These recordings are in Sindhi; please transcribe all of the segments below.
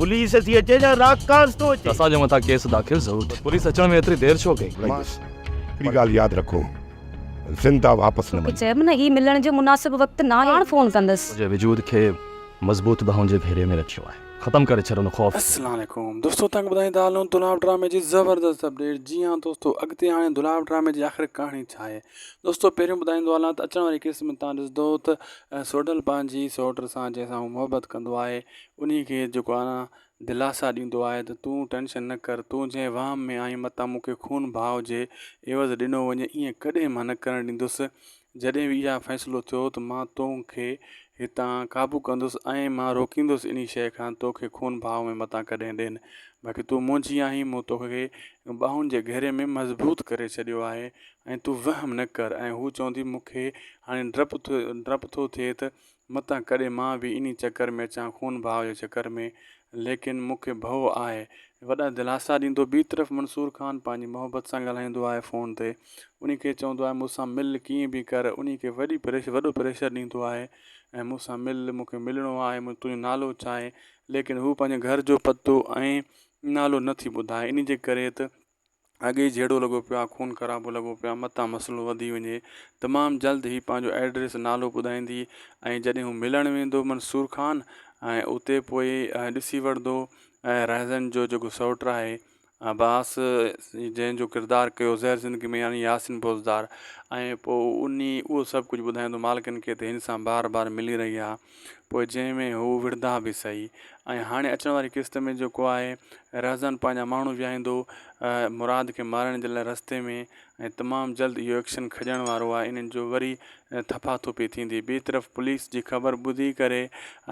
پوليس ٿي اچي يا راڪاس ٿو اچي. اسان جي مٿان ڪيس داخل ضرور ٿيندو. پوليس اچڻ ۾ ايتري دير ڇو ڪئي؟ بس هڪڙي ڳالهه ياد رکو زنده واپس نه توکي وڃو. چيم نه هي ملڻ جو مناسب وقت ناهي. پاڻ فون ڪندس. منهنجي وجود کي مضبوط ٻانهن جي گهيري ۾ رکيو آهي. ختم ڪري ڇڏ ان خوف کي. السلام عليڪم دوستو توهان کي ٻڌائيندا هلون دولاب ڊرامي جي زبردست اپڊيٽ جي ها دوستو اڳتي هاڻي دولاب ڊرامي جي آخر ڪهاڻي ڇا آهي دوستو پهريون ٻڌائيندو هلان ته اچڻ واري قسط ۾ توهان ڏسندو ته سوڍل پنهنجي سئوٽ سان جنهن سان هو محبت ڪندو آهي انهي کي جيڪو آهي نه دلاسا ڏيندو آهي ته تون ٽينشن نه ڪر، تون جنهن وهم ۾ آهين متان مون کي خون ڀاء جي عيوض ڏنو وڃي، ائين ڪڏهن مان نه ڪرڻ ڏيندس. جڏهن به اها فيصلو ٿيو ته مان تو کي هتان قابو ڪندس ۽ مان روڪيندس انهي شيء کان تو کي خون ڀاء ۾ متان ڪڏهن ڏين. باقي تون منهنجي آهين، مون توکي ٻانهن جي گهيري ۾ مضبوط ڪري ڇڏيو آهي ۽ تون وهم نه ڪر ۽ هو چوندي مون کي هاڻي ڊپ ٿو ٿئي ته متان ڪڏهن مان به انهي چڪر ۾ اچان خون ڀاء جي چڪر ۾ ليڪن مون کي ڀؤ آهي. وڏا دلاسا ڏيندو. ٻي طرف منصور خان پنهنجي محبت سان ڳالهائيندو آهي فون تي انهي کي چوندو آهي مون سان مل ڪيئن به ڪر انهي کي وڏي پريشر وڏو پريشر ڏيندو آهي ۽ مون سان مل مون کي ملڻو آهي تنهنجو نالو ڇا آهي ليڪن هو پنهنجي گهر جو پتو ۽ نالو نه ٿي ٻڌائي انهي جي ڪري ته اڳي ئي جهيڙو لڳو پيو آهي خون خرابو لڳو پيو آهي متان مسئلو وڌي وڃي تمام جلد هي پنهنجو ايڊريس نالو ٻڌائيندي ۽ جڏهن هو ملڻ ويندو منصور خان ۽ اتي پوء ڏسي وٺندو ۽ رهزن جو جيڪو سئوٽ آهي عباس جنهن جو ڪردار ڪيو زهر زندگي ۾ يعني ياسين بوزدار ۽ پوء انهي اهو سڀ ڪجهه ٻڌائيندو مالڪن کي ته هن سان بار بار ملي رهي آهي پوء جنهن ۾ هو وڙهندا به سهي ۽ هاڻي اچڻ واري قسط ۾ جيڪو آهي رهزن پنهنجا ماڻهو ويهائيندو مراد کي مارڻ جي لاء رستي ۾ ۽ تمام جلد اهو ايڪشن کڄڻ وارو آهي انهن جو وري ٿڦا ٿڦي ٿيندي ٻي طرف پوليس جي خبر ٻڌي ڪري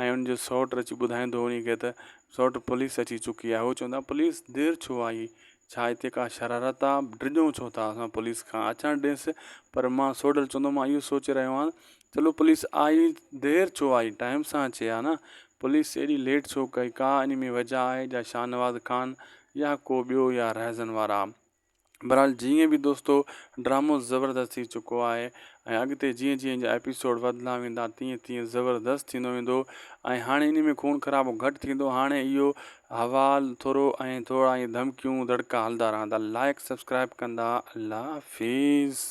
۽ ان جو سئوٽ اچي ٻڌائيندو انهي کي ته سئوٽ پوليس اچي چڪي آهي هو چوندا پوليس دير ڇو آئي ڇا هتي ڪا شرارت آ ڊڄون ڇو ٿا اسان پوليس کان اچڻ ڏينس پر مان سوڍل چوندو مان اهو سوچي رهيو آهيان چلو پوليس آئي دير ڇو آئي ٽائيم سان اچي ها نه پوليس ايڏي ليٽ ڇو ڪئي ڪا ان ۾ وجه آهي جا شاهنواز خان يا ڪو ٻيو يا رهزن وارا بھرحال جيئن به دوستو ڊرامو زبردست ٿي چڪو آهي ۽ اڳتي جيئن جيئن جا ايپيسوڊ وڌندا ويندا تيئن تيئن زبردست ٿيندو ويندو ۽ هاڻي ان ۾ خون خرابو گهٽ ٿيندو هاڻي اهو حوال ٿورو ۽ ٿورا ۽ ڌمڪيون دڙڪا هلندا رهندا لائڪ سبسڪرائب ڪندا الله حافظ.